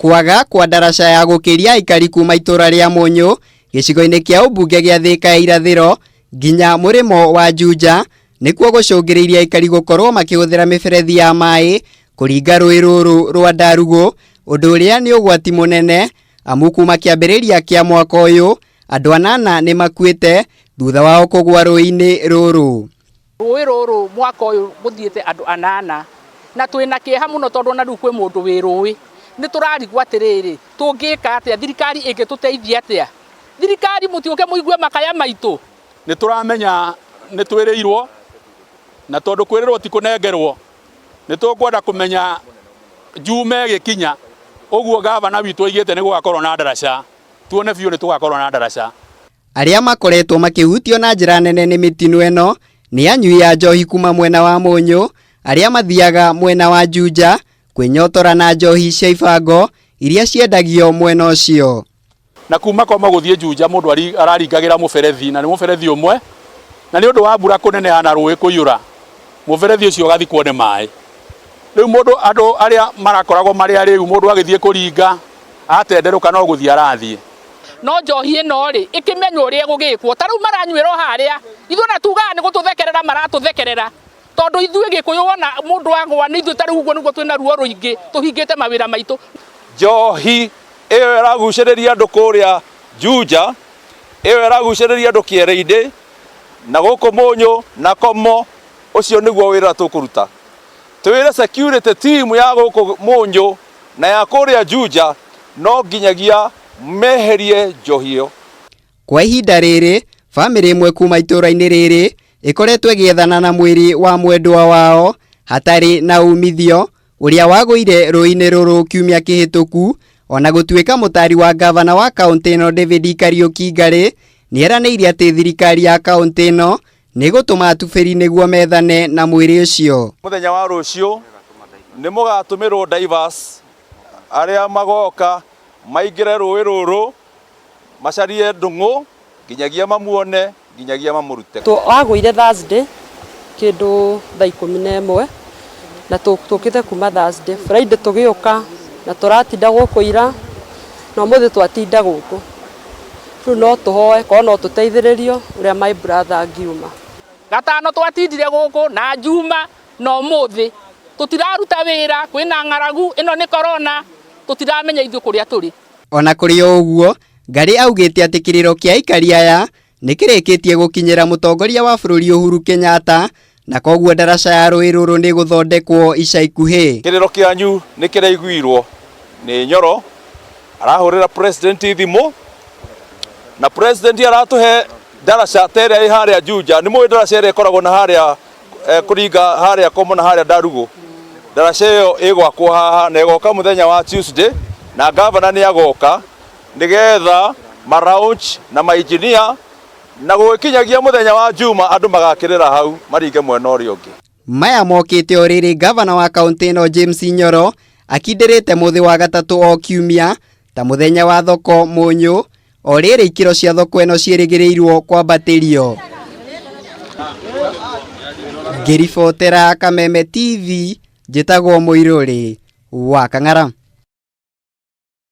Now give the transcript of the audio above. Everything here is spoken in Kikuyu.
Kwaga kwa ndaraca ya gũkĩria aikari kuma itũra rĩa Mũnyũ gĩcigo-inĩ kĩa ũmbunge gĩa Thĩka ya Irathĩro nginya mũrĩmo wa Juja nĩkuo gũcũngĩrĩirie aikari gũkorwo makĩhũthĩra mĩberethi ya maĩ kũringa rũĩ rũrũ rwa Ndarugũ, ũndũ ũrĩa nĩ ũgwati mũnene amu kuma kĩambĩrĩria kĩa mwaka ũyũ andũ anana nĩ makuĩte thutha wao kũgwa rũĩ-inĩ rũrũ. Rũĩ rũrũ mwaka ũyũ gũthiĩte andũ anana na twĩna kĩeha mũno tondũ ona rĩu kwĩ mũndũ wĩ rũĩ. Nĩ tũrarigwo atĩrĩrĩ, tũngĩka atĩa, thirikari ĩngĩtũteithia atĩa? Thirikari mũtiũke mũigue makaya maitũ. Nĩ tũramenya nĩ twĩrĩirwo, na tondũ kwĩrĩrwo ti kũnengerwo, nĩ tũkwenda kũmenya Njume ĩgĩkinya ũguo gavana witũ oigĩte nĩ gũgakorwo na ndaraca, tuone biũ nĩ tũgakorwo na ndaraca. Arĩa makoretwo makĩhutio na njĩra nene nĩ mĩtino ĩno nĩ anyui a njohi kuma mwena wa Mũnyũ, arĩa mathiaga mwena wa Juja kwĩnyotora na njohi cia ibango iria ciendagio mwena ũcio. Na kuma Koma gũthiĩ Juja mũndũ araringagĩra mũberethi, na nĩ mũberethi ũmwe, na nĩ ũndũ wa mbura kũneneha na rũĩ kũiyũra, mũberethi ũcio ũgathikwo nĩ maĩ. Rĩu mũndũ, andũ arĩa marakoragwo marĩ arĩu, mũndũ agĩthiĩ kũringa atenderũka no gũthiĩ arathiĩ. No njohi ĩno rĩ, ĩkĩmenywo ũrĩa ĩgũgĩkwo. Ta rĩu maranyuĩra o harĩa, ithuĩ ona tugaga nĩ gũtũthekerera maratũthekerera, tondũ ithuĩ Gĩkũyũ wona mũndũ agũa nĩ ithuĩ ta rĩu ũguo nĩguo twĩna ruo rũingĩ, tũhingĩte mawĩra maitũ. Njohi ĩyo ĩragucĩrĩria andũ kũrĩa Juja, ĩyo ĩragucĩrĩria andũ Kĩereinĩ, na gũkũ Mũnyũ na Komo, ũcio nĩguo wĩra tũkũruta. Twĩre security team ya gũkũ Mũnyũ na ya kũrĩa Juja no nginyagia meherie njohi ĩyo. Kwa ihinda rĩrĩ, bamĩrĩ ĩmwe kuma itũra-inĩ rĩrĩ ĩkoretwo ĩgĩethana na mwĩrĩ wa mwendwa wao hatarĩ na umithio ũrĩa wagũire rũĩ-inĩ rũrũ kiumia kĩhĩtũku, ona gũtuĩka mũtari wa ngavana wa kaũntĩ ĩno David Kariuki Ngarĩ nĩeranĩire atĩ thirikari ya kaũntĩ ĩno nĩ ĩgũtũma atubĩri nĩguo methane na mwĩrĩ ũcio. Mũthenya wa rũciũ nĩ mũgatũmĩrwo divers arĩa magoka maingĩre rũĩ rũrũ macarie Ndung'u nginyagia mamuone nginyagia mamũrute. Agũire Thursday kĩndũ thaa 11 na tũkĩte kuma Thursday, Friday tũgĩũka na tũratinda gũkũ ira na ũmũthĩ twatinda gũkũ. Rĩu no tũhoe korwo no tũteithĩrĩrio ũrĩa my brother angiuma. Gatano twatindire gũkũ na Njuma na ũmũthĩ tũtiraruta wĩra, kwĩna ng'aragu, ĩno nĩ corona, tũtiramenya ithuĩ kũrĩa tũrĩ. Ona kũrĩ o ũguo, Ngarĩ augĩte atĩ kĩrĩro kĩa aikari aya nĩ kĩrĩkĩtie gũkinyĩra mũtongoria wa bũrũri Uhuru Kenyatta na koguo ndaraca ya rũĩ rũrũ nĩ ĩgũthondekwo ica ikuhĩ. Kĩrĩro kĩanyu nĩ kĩraiguirwo nĩ Nyoro, arahũrĩra president thimũ na president aratũhe ndaraca ta ĩrĩa ĩ harĩa Juja. Nĩ mũĩ ndaraca ĩrĩa ĩkoragwo na harĩa kũringa harĩa Komo na harĩa Ndarugũ. Ndaraca ĩyo ĩgwakwo haha na ĩgoka mũthenya wa Tuesday na gavana nĩ agoka nĩgetha ma launch na ma engineer na gũgĩkinyagia mũthenya wa Juma andũ magakĩrĩra hau maringe mwena ũrĩa ũngĩ. Maya mokĩte o rĩrĩ gavana wa kaũntĩ ĩno James Nyoro akindĩrĩte mũthĩ wa gatatũ o kiumia ta mũthenya wa thoko Mũnyũ o rĩrĩ ikĩro cia thoko ĩno ciĩrĩgĩrĩirwo kwambatĩrio. Ngĩribotera Kameme TV, njĩtagwo Mũirũrĩ wa Kang'ara.